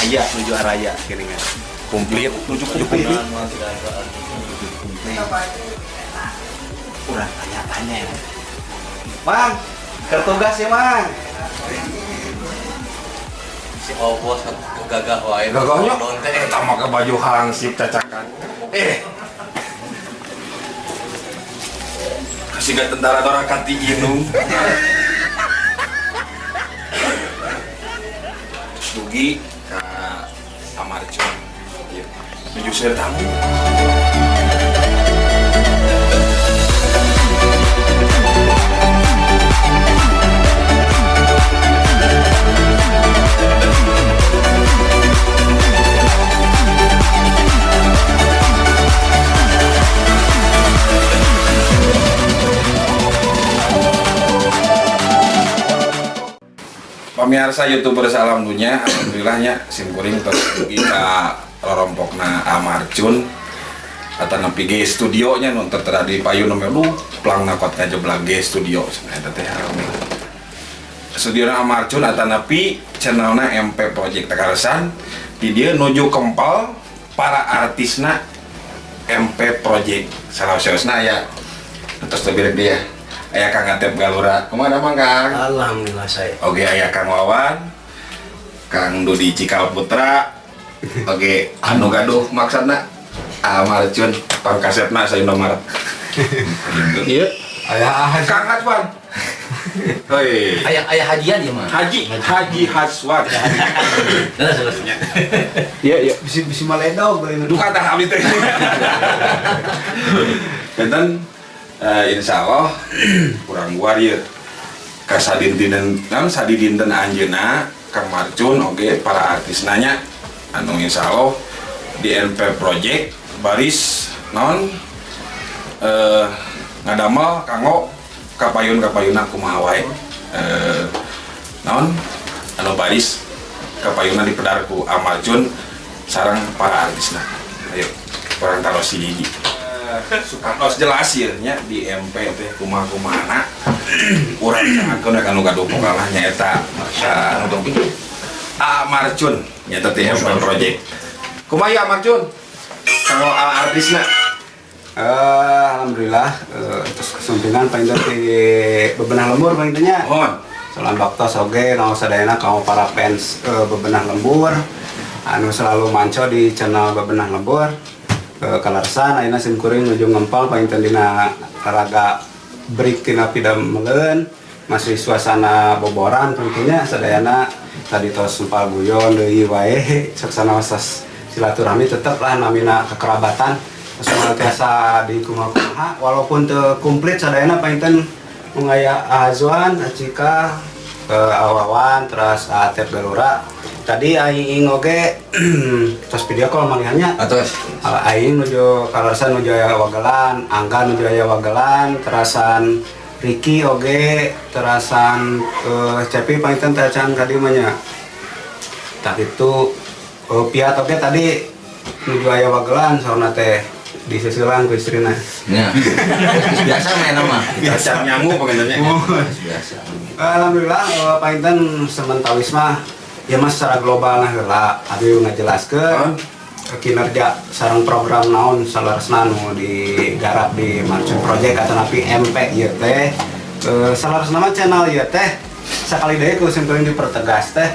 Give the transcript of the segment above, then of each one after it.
Aya nuju araya kiringan. Komplit. Nuju komplit. Nuju komplit. Urang tanya-tanya ya. Mang, keur tugas ya, Mang. Si Obos gagah wae. Gagahnya Don teh. Eta make baju hangsip cacakan. Eh. Kasih tentara doraka ti inung. Dugi ka Amarcun. Ieu. Nuju seueur tamu. Pemirsa YouTuber salam dunia, alhamdulillahnya sim kuring tos dugi ka rorompokna Amarcun atau nepi G studionya nu tertera di payun nu duh plangna kuat ngajeblag G studio sebenarnya teh alhamdulillah. Studiona Amarcun atau nepi channelna MP Project Tekarasan di dieu nuju kempal para artisna MP Project salah saosna aya terus tebir dia aya Kang Atep Galura kumaha damang Kang? Alhamdulillah saya. Oke, aya Kang Wawan, Kang Dudi Cikal Putra. Oke, anu gaduh maksudna Amarcun pangkasepna sa Indomaret. Gitu. Iya. Ayah Kang Haswan. Hoi. Ayah ayah hajian ya mah. Haji Haji Haswan. Terus terus. Iya iya. Bisi bisi maledog Duka tah abdi teh. Benten insya Allah kurang guar ieu. Ka sadinten kan sadidinten anjeunna Kang Marcun oge para artis nanya anu insya Allah di NP Project baris non ngadamel kanggo kapayun-kapayunna kumaha wae non anu baris kapayunna dipedar ku Amarcun sareng para artisna. Ayo urang taros hiji. Supados jelas ya nya di MP teh kumaha-kumahana urang sangatkeun anu gaduh vokalna nyaeta Amarcun nyaeta teh MP Project. Kumaha ya Amarcun? Kanggo artisna. Alhamdulillah terus kesumpingan paling di bebenah lembur paling nya. Mohon. Salam baktos oge kanggo sadayana kanggo para fans bebenah lembur anu selalu manco di channel bebenah lembur. Kalarsan ayeuna sim kuring nuju ngempal paling dina raga break tina pidameleun masih suasana boboran tentunya sadayana tadi tos sempal guyon deui wae saksana wasas silaturahmi tetep lah namina kekerabatan terus moal tiasa di kumaha-kumaha walaupun teu komplit sadayana painten mengaya Azwan, Acika, Awawan, terus Atep Galura. Tadi aing oge terus video call malihannya. Atos. Aing nuju kalarsan nuju aya wagelan, Angga nuju aya wagelan, terasan Ricky oge, terasan Cepi painten teh acan ka dieu mah nya. Tak itu Piat oge tadi nuju aya wagelan saurna teh disisilan ku istrina. Ya. Terus biasa main mah. Biasa nyangu pengennya. Terus biasa. Alhamdulillah painten sementawis mah ya mas secara global nah heula abi ngajelaskeun kinerja sareng program naon saleresna nu digarap di Marcun Project atau napi MP ieu teh saleresna mah channel ieu teh sakali deui ku simkuring dipertegas teh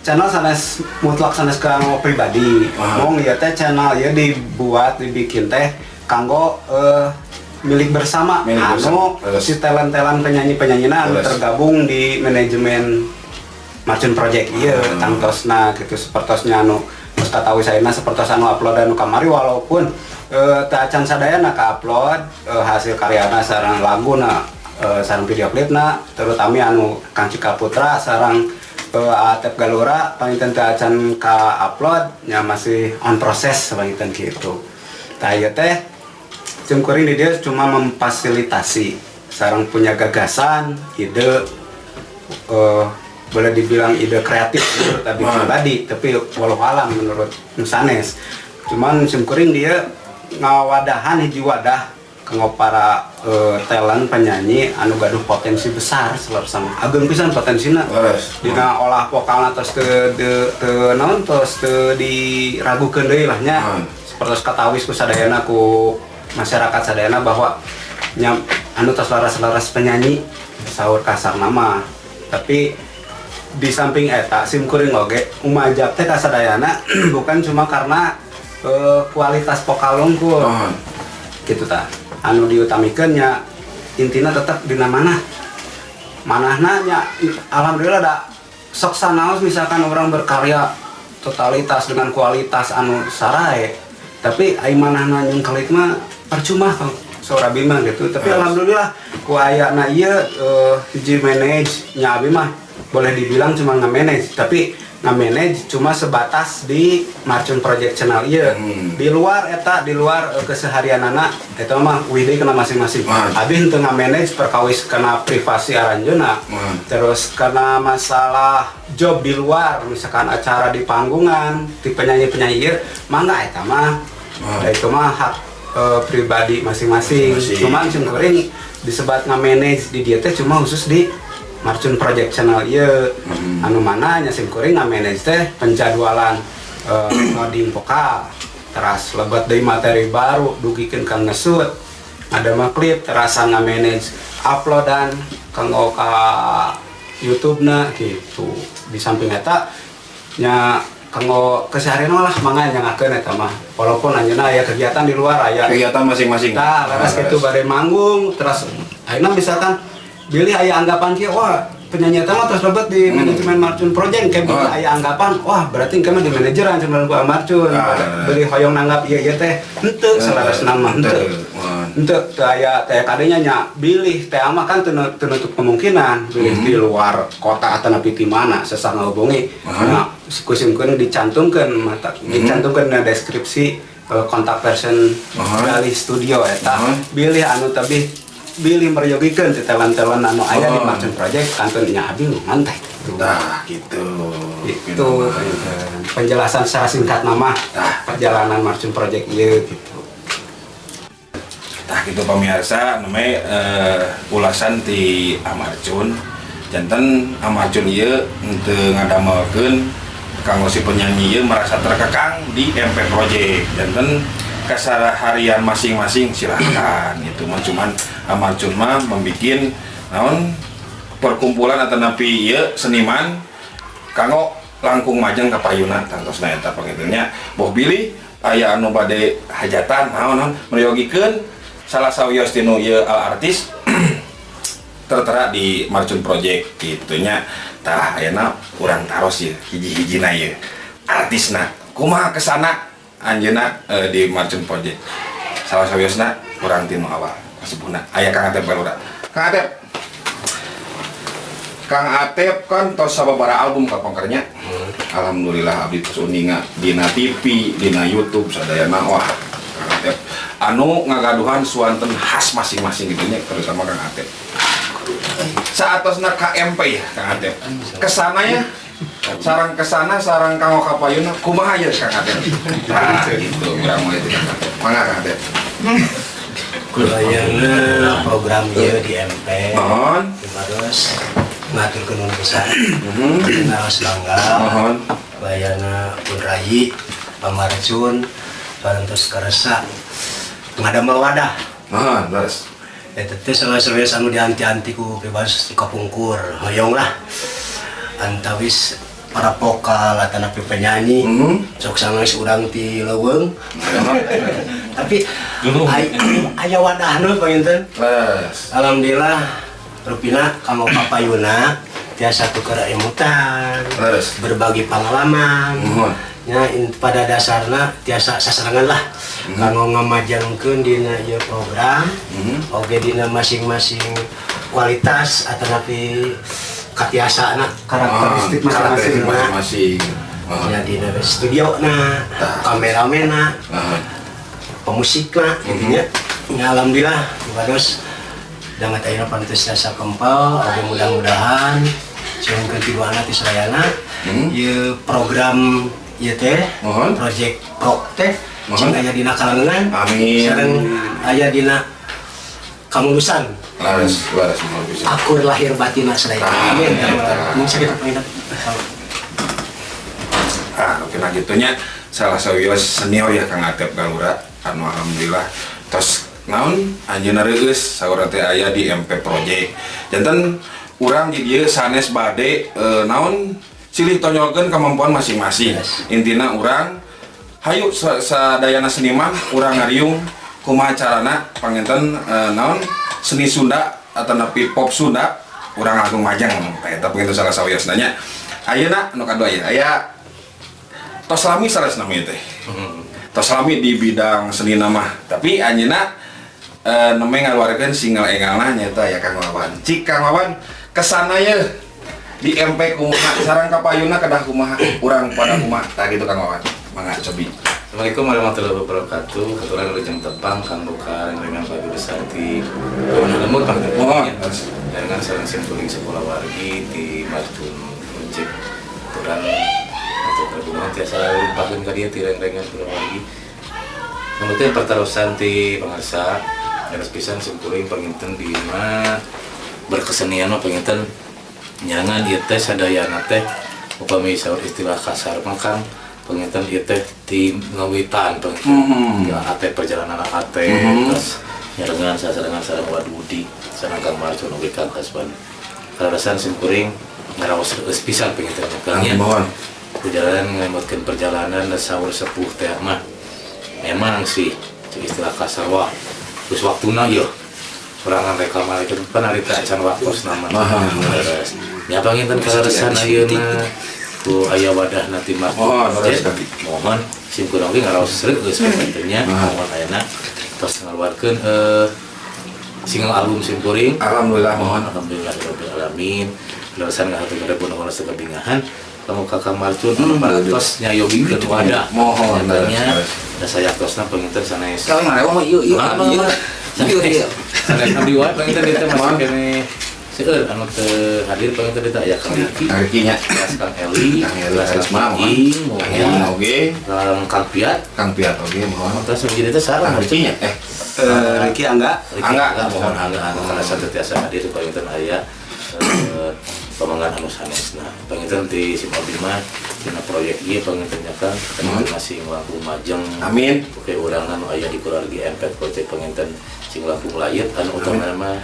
channel sanes mutlak sanes kanggo pribadi. Mong ieu teh channel ieu dibuat dibikin teh kanggo milik bersama. Milik anu bersama. Terus. Si talent-talent penyanyi-penyanyina anu Terus. Tergabung di manajemen Marcun Project ieu tangtosna gitu sepertosnya anu terus katawi saena sepertos anu upload anu kamari walaupun teu acan sadayana ka-upload hasil karyana sareng laguna sareng video klipna terutama anu Kang Cika Putra sareng Atep Galura panginten teu acan ka-upload nya masih on proses panginten kitu. Tah ieu teh sim kuring di dieu cuma memfasilitasi sareng punya gagasan ide boleh dibilang ide kreatif menurut abi pribadi tapi walau alam menurut nu sanes cuman sim kuring dia ngawadahan hiji wadah Kanggo para talent penyanyi anu gaduh potensi besar saleresna ageng pisan potensina dina olah vokalna tos teu teu teu naon, tos teu diragukeun deui lah nya, seperti katawis ku sadayana, ku masyarakat sadayana bahwa nya anu tos laras-laras penyanyi saur kasar nama. Tapi di samping eta sim kuring oge umajak teh ka sadayana bukan cuma karena kualitas vokal lungkul gitu. Tah, anu diutamikeun nya intina tetap dina manah manahna nya. Alhamdulillah da sok sanaos misalkan orang berkarya totalitas dengan kualitas anu sarae, tapi ai manahna nyungkelik mah percuma kalau saur abi mah gitu. Tapi alhamdulillah ku ayana ieu hiji manage nya, abi mah boleh dibilang cuma nge-manage, tapi nge-manage cuma sebatas di Marcun Project Channel ieu. Di luar eta, di luar keseharian anak eta mah wih deui kena masing-masing. Abi henteu nge-manage perkawis kena privasi aranjeunna, terus karena masalah job di luar, misalkan acara di panggungan di penyanyi-penyanyi ieu mangga, eta mah. Da itu mah hak pribadi masing-masing. Masing. Cuman sim kuring disebat nge-manage di dia teh cuma khusus di Marcun Project Channel ieu, anu mana nya sim kuring nge-manage teh penjadwalan loading vokal, teras lebet deui materi baru dugikeun ka ngesut ada mah klip, terasa nge-manage uploadan kanggo ka YouTube na gitu. Di samping eta nya kanggo keseharian mah lah mangga nyangakeun eta mah, walaupun anjeunna aya kegiatan di luar aya. Kegiatan masing-masing. Tah, leres gitu bade manggung, terus ayeuna misalkan bilih aya anggapan kieu, wah penyanyi eta mah terus lebet di manajemen Marcun Project, kayak bilih aya anggapan, wah berarti engke mah di manajeran cenah ku Marcun. Bilih hoyong nanggap ieu ieu teh henteu, saleresna mah henteu. Henteu, teu aya teh kadenya nya bilih teh mah kan teu teu nutup kemungkinan bilih di luar kota atau nepi di mana sesah ngahubungi. Nah, ku sim kuring dicantumkeun mata dicantumkeun dina deskripsi kontak person Galih Studio eta, bilih anu tebih bilih meryogikeun ti talent-talent anu aya di Marcun Project kantun nya abi nu ngantek gitu. Tah, gitu. Itu penjelasan secara singkat nama perjalanan Marcun Project ieu gitu. Tah gitu pemirsa, namanya ulasan ti Amarcun. Janten Amarcun ieu henteu ngadamelkeun kanggo si penyanyi ieu merasa terkekang di MP Project. Janten keseharian masing-masing silahkan gitu mah, cuman Amarcun mah membikin naon perkumpulan atau napi ieu seniman kanggo langkung majeng ka payuna tangtosna eta panginten nya. Boh bilih aya anu bade hajatan naon naon meryogikeun salah sawios tinu ieu al artis tertera di Marcun Project gitu nya. Tah, ayeuna urang taros ieu hiji-hijina ieu artisna kumaha kesana anjeunna di Marcun Project. Salah sawiosna urang tinu awal kasepuhna aya Kang Atep Balura. Kang Atep, Kang Atep kan tos sababaraha album kapangkernya. Alhamdulillah abdi tos uninga dina TV, dina YouTube sadayana. Wah, Kang Atep anu ngagaduhan suanten khas masing-masing gitu nya, terutama Kang Atep. Saatosna KMP ya Kang Atep. Kesananya sarang kesana sarang kanggo kapayuna kumaha ya Kang Atep? Nah, gitu urang mulai di Kang Atep. Mangga Kang Atep. Ayeuna program ieu di MP. Mohon. Terus ngaturkeun nuhun pisan. Ngaos bangga. Mohon. Bayana pun rayi pamarcun parantos karesa ngadamel wadah. Mohon, terus. Eta teh salah sawios anu dianti-anti ku bebas di kapungkur. Hoyong lah antawis para vokal atanapi penyanyi. Sok sanggeus urang ti leuweung. Tapi aya wadahna panginten. Terus. Alhamdulillah rupina kanggo papayuna tiasa tuker emutan, berbagi pengalaman. Mohon. Ya, pada dasarnya tiasa sasarangan lah kanggo ngamajengkeun dina ieu program, oge dina masing-masing kualitas atau napi katiasana. Karakteristik Ah, masing-masing. karakteristik masing-masing. Ah. Ya dina studio na, kameramena, pemusikna gitu nya. Ya, alhamdulillah bagus dangat ayeuna pantes tiasa kempel oge mudah-mudahan sungkeun tiduana ti sadayana ieu program ieu teh. Mohon. Project pro teh Mohon. cing aya dina kalangan Amin. sareng aya dina Kamulusan. Laras, laras mau bisa. Akur lahir batin sadaya. Amin. Eta. Mun sakitu panginten. Ah, oke nah gitunya salah sawios senior ya Kang Atep Galura anu alhamdulillah tos naon anjeunna reueus saur teh aya di MP Project. Janten urang di dieu sanes bade naon silih tonjolkeun kemampuan masing-masing. Intina urang hayu sadayana seniman urang ngariung kumaha carana panginten naon seni Sunda atau nepi pop Sunda urang langkung majeng. Tah eta panginten salah sawiosna nya. Ayeuna anu kadua ieu aya tos lami sanes namanya teh. Tos lami di bidang seni nama, tapi anjeunna nembe ngaluarkeun single engalna nyaeta ya Kang Wawan. Cik Kang Wawan kesana ye di MP kumaha sareng kapayuna kedah kumaha urang pada kumaha tah gitu Kang Wawan. Mangga cobi. Assalamualaikum warahmatullahi wabarakatuh. Kebetulan wilujeng tepang kanggo ka pagi besar di Bebenah Lembur Kang. Mohon. Dengan sareng simkuring sekolah wargi di Martun Project. Kebetulan untuk perbungan tiasa limpahkeun ka dieu ti reng-rengan kula wargi. Kemudian pertarosan ti pangarsa garis pisan simkuring panginten dina berkesenian mah panginten nyangan ieu teh sadayana teh upami saur istilah kasar mah Kang panginten ieu teh ti ngawitan panginten. Ya ate perjalanan ate terus nyarengan sasarengan sareng Wadudi sareng Kang Marcun oge Kang Hasban. Kaleresan simkuring ngaraos reueus pisan panginten Kang nya. Mohon. Perjalanan ngemotkeun perjalanan saur sepuh teh mah memang sih cek istilah kasar wah terus waktuna yeuh sorangan rekaman itu kan harita can waktosna mah. Leres. Nya panginten kaleresan ayeuna ku aya wadah nanti mah. Mohon, leres, Kang. Mohon sim kurang ge ngaraos reueus panginten nya. Mohon ayeuna tos ngaluarkeun single album sim kuring. Alhamdulillah mohon. Alhamdulillah rabbil alamin. Kaleresan ngahatur ribu nuhun sakabingahan. Kamu Kakang Marcun anu parantos nyayogikeun wadah. Mohon, Nyatanya leres, da sayaktosna panginten sanes. Kalau ngarewang mah ieu ieu Ah, ieu. Ieu ieu. Sanes abdi wae panginten dieu teh masih keneh seueur anu teu hadir panginten dieu teh aya Kang Riki, Kang Riki nya. Kelas Kang Eli, Kang Eli kelas Karisma Kang mohon. Ing, Kang Eli mohon. oge, Kang Kang Piat, Kang Piat oge mohon. terus jadi teh sareng Kang Riki nya Ricky Angga. Riki Angga. Angga, mohon Angga anu karena satu tiasa hadir panginten aya pamangan anu sanesna. Panginten ti sim abdi mah dina proyek ieu panginten nya Kang, panginten masih langkung majeng. Amin. Oke, urang anu aya di keluarga MP Project panginten sing langkung layet anu utamana mah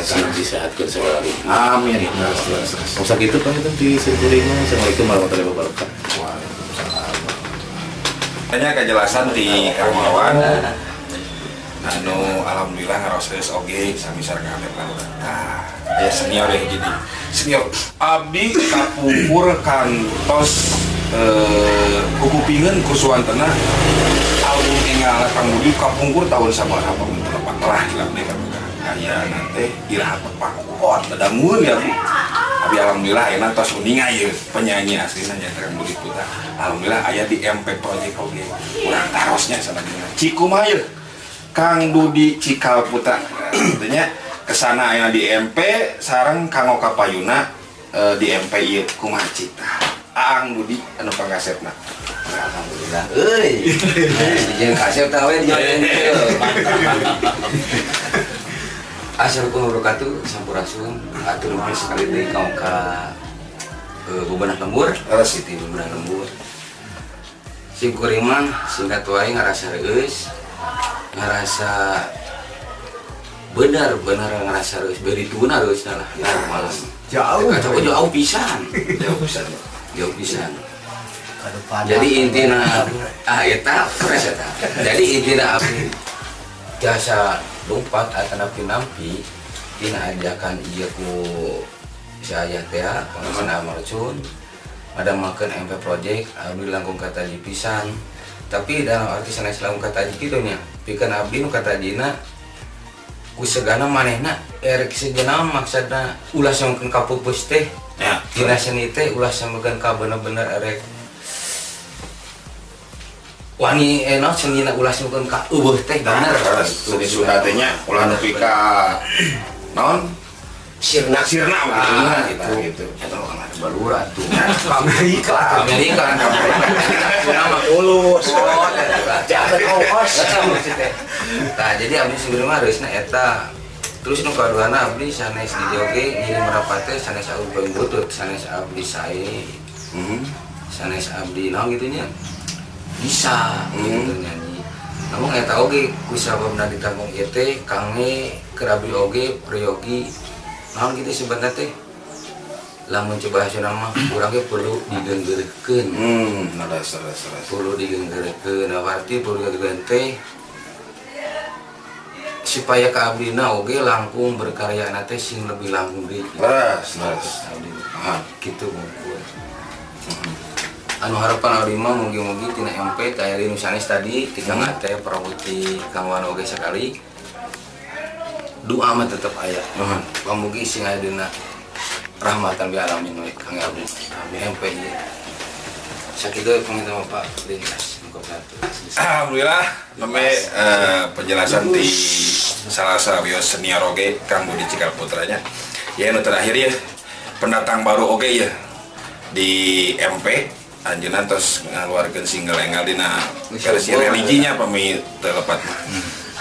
sing disehatkeun segala rupi. Amin. Leres, leres, leres. Mung sakitu panginten ti sim kuring mah. Assalamualaikum warahmatullahi wabarakatuh. Waalaikumsalam. Hanya kejelasan di Kang Wawan. Anu alhamdulillah ngaros geus oge sami sareng Kang Atep Kalura. Tah, aya senior ya jadi. Senior abdi kapungkur kantos kukupingeun ku suantena album enggal Kang Budi kapungkur tahun sabaraha mun tepat lah hilap deh Kang. Aya nanti iraha tepang. Oh, dadangun ya Bu. Abi alhamdulillah ayeuna tos uninga ieu penyanyi aslina nya Kang Budi Putra. Alhamdulillah aya di MP Project oge. Urang tarosnya salajengna. Cikumaha ieu? Kang Dudi Cikal Putra. Artinya kesana ayeuna di MP sareng Kang Oka Payuna di MP ieu kumaha cita. Aang Dudi anu pangasepna. Alhamdulillah. Euy. Jeung kasep tah we dia. Assalamualaikum warahmatullahi wabarakatuh. Sampurasun. Atur nuhun sekali deui ka ka Bebenah Lembur. Leres. Siti Bebenah Lembur. Sim kuring mah singkat wae ngarasa reueus. Ngarasa benar-benar ngerasa reueus beri tuna reueusna lah gitu malam. Jauh. Kata jauh pisan. Jauh pisan. Jauh pisan. Kadupada. Jadi intina ah eta keren eta. Jadi intina abdi jasa lompat atanapi nampi tina ajakan ieu ku si ayah teh pangasana Amarcun ada makan MP Project abdi langkung kataji pisan tapi dalam arti sanes langkung kataji kitu nya pikeun abdi nu katajina ku segana manehna erek sejenaon maksudna ulah sangkeun ka pupus teh Ya. tina seni teh ulah sangkeun ka bener-bener erek wani naon senina ulah sangkeun ka eueuh teh bener. Leres. Seni Sunda teh nya ulah nepi ka naon? Sirna. Sirna gitu. Ah, Gitu gitu. gitu. Eta mah kan balura tuh. Amerika. Amerika kan nama Tulus. Oh, Jangan ongkos. Nah, jadi abdi sebenarnya harusnya eta Terus nu kaduana, abdi sanes di dieu oge ngiring merapat teh sanes abdi paling butut, sanes abdi sae, sanes abdi naon gitu nya, bisa gitu nyanyi. Namun eta oge ku sababna ditanggung ieu teh kangge keur abdi oge peryogi naon gitu sebenarnya teh, lamun coba hasilna mah urang ge perlu digenggeurekeun. Nah, dasar dasar. Dasar. Perlu digenggeurekeun. Nah, berarti perlu digenggeurekeun teh supaya ka abdina oge langkung berkarya teh sing lebih langkung deui. Leres, leres. Abdi Aha. gitu ngumpul. Anu harapan abdi mah mugi-mugi tina MP teh aya di nu sanes tadi ti Kang Ate Prawuti, Kang Wano oge sakali doa mah tetep aya. Pamugi sing aya dina rahmatan bil alamin we Kang abdi. Amin. MP ieu. Sakitu panginten Bapak Lintas nu satu. Alhamdulillah, nembe penjelasan di salah satu senior oge, Kang Budi Cikal Putranya. Ya, nu terakhir ya, pendatang baru oge ya di MP anjeunna tos ngaluarkeun single enggal dina versi religinya, pami teu lepat mah.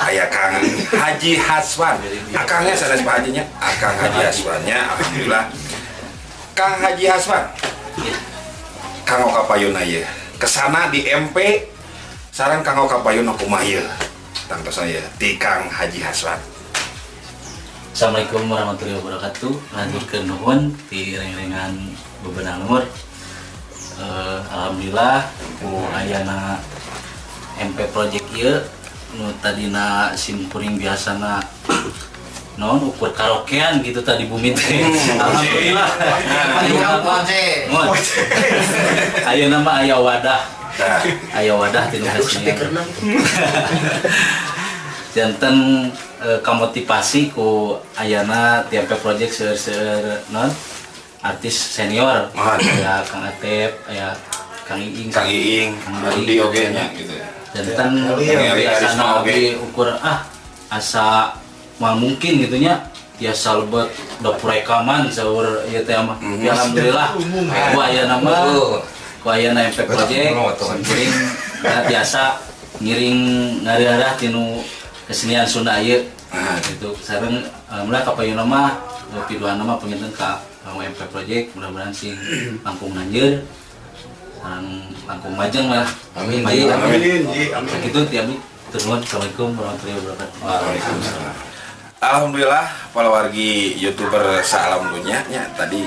Aya Kang Haji Haswan. Akangnya sanes Pak Hajinya, Akang Haji Haswannya. Alhamdulillah. Kang Haji Haswan. Kang Oka Payuna ieu. Kesana di MP sareng Kang Oka Payuna kumaha ieu? Tangtos saya di Kang Haji Haswan. Assalamualaikum warahmatullahi wabarakatuh. Lanjutkeun nuhun di reng-rengan bebenah lembur. Alhamdulillah ku ayana MP Project ieu, nu tadina simkuring biasana non ukur karaokean gitu tadi bumi teh. Alhamdulillah. Ayeuna mah mun. Ayeuna mah aya wadah. Nah, Aya wadah tina kesenian. Janten kamotivasi ku ayana TMP Project seueur-seueur non artis senior. Mahan. Ya Kang Atep, ya Kang Iing, Kang Iing, Kang Rudi oge nya gitu. Janten Eli biasana Karisma oge. Abdi ukur asa moal mungkin gitu nya tiasa lebet dapur rekaman saur ieu teh mah. Ya, alhamdulillah ku ayana mah, ku ayana MP Project kuring ya, biasa ngiring ngariarah tinu kesenian Sunda ieu gitu. Sareng alhamdulillah kapayuna mah piduana mah panginten ka kanggo MP Project, mudah-mudahan sing langkung nanjeur sareng langkung majeng lah. Amin, Maju. Ji. Amin, Ji, amin. Sakitu ti abdi. Nuhun. Assalamualaikum warahmatullahi wabarakatuh. Waalaikumsalam. Alhamdulillah para wargi YouTuber saalam dunia nya, tadi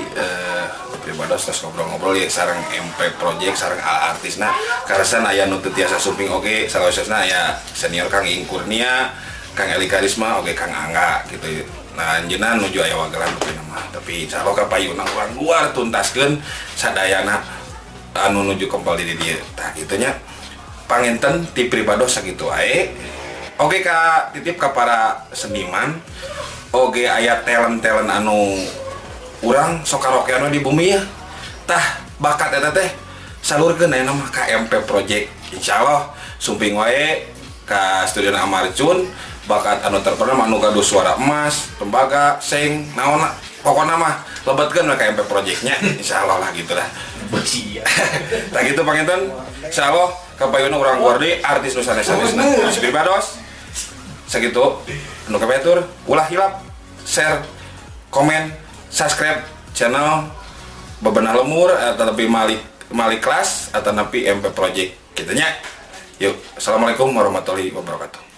pribados terus ngobrol-ngobrol ya sareng MP Project sareng artisna. Karasan aya nu teu tiasa sumping oge, salah aya senior Kang Iing Kurnia, Kang Eli Karisma oge, Kang Angga gitu. Nah, anjeunna nuju aya wagelan tapi nama, tapi insyaallah ka payuna urang luar tuntaskeun sadayana anu nuju kempal di dieu. Tah kitu nya, panginten ti pribados sakitu wae. Oke, ka titip ka para seniman oge, aya talent-talent anu urang sok karaokean di bumi ya. Tah, bakat eta teh salurkeun aya mah ka MP Project. Insyaallah sumping wae ka studio Amarcun, bakat anu terkenal anu gaduh suara emas, tembaga, seng, naon pokokna mah lebetkeun we ka MP Projectnya, insyaallah lah gitu lah. Tah gitu panginten, insyaallah kapayuna urang keluar deui artis nu sanes-sanesna. Geus pribados sakitu anu kabetur, ulah hilap share, komen, subscribe channel Bebenah Lembur atau lebih Malik Malik Kelas atau napi MP Project gitu nya. Yuk, assalamualaikum warahmatullahi wabarakatuh.